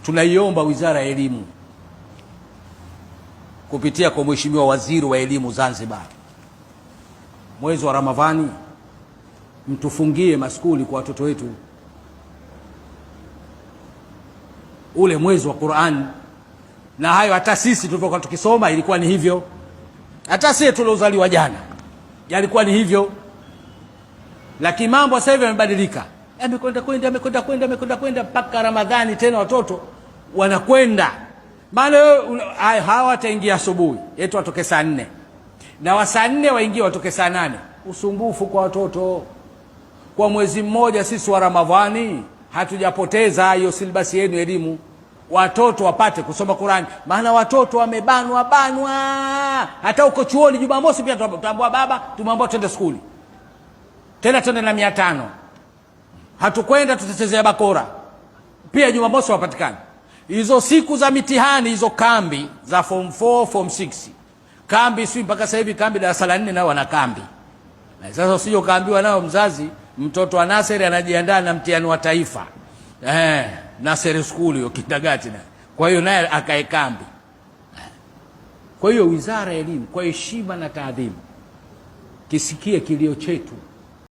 Tunaiomba Wizara ya Elimu kupitia kwa Mheshimiwa Waziri wa Elimu Zanzibar, mwezi wa Ramadhani mtufungie maskuli kwa watoto wetu, ule mwezi wa Qur'an. Na hayo hata sisi tulivyokuwa tukisoma ilikuwa ni hivyo, hata sisi tuliozaliwa jana yalikuwa ni hivyo, lakini mambo sasa hivi yamebadilika, yamekwenda kwenda, yamekwenda kwenda, yamekwenda kwenda mpaka Ramadhani tena watoto wanakwenda. Maana hawa wataingia asubuhi yetu watoke saa 4 na wa saa 4 waingie watoke saa 8. Usumbufu kwa watoto. Kwa mwezi mmoja sisi wa Ramadhani hatujapoteza hiyo silibasi yenu elimu, watoto wapate kusoma Qurani, maana watoto wamebanwa banwa. Hata uko chuoni Jumamosi pia tutaambiwa baba, tumeambiwa twende skuli tena, twende na 500. Hatukwenda tutachezea bakora pia Jumamosi wapatikane. Hizo siku za mitihani hizo kambi za form 4 form 6 kambi, si mpaka sasa hivi kambi darasa la 4 nao wana kambi. Na sasa usije ukaambiwa nao mzazi, mtoto wa naseri anajiandaa na mtihani wa taifa, naseri school hiyo kindergarten, kwa hiyo naye akae kambi. Kwa hiyo Wizara ya Elimu kwa heshima na taadhimu kisikie kilio chetu.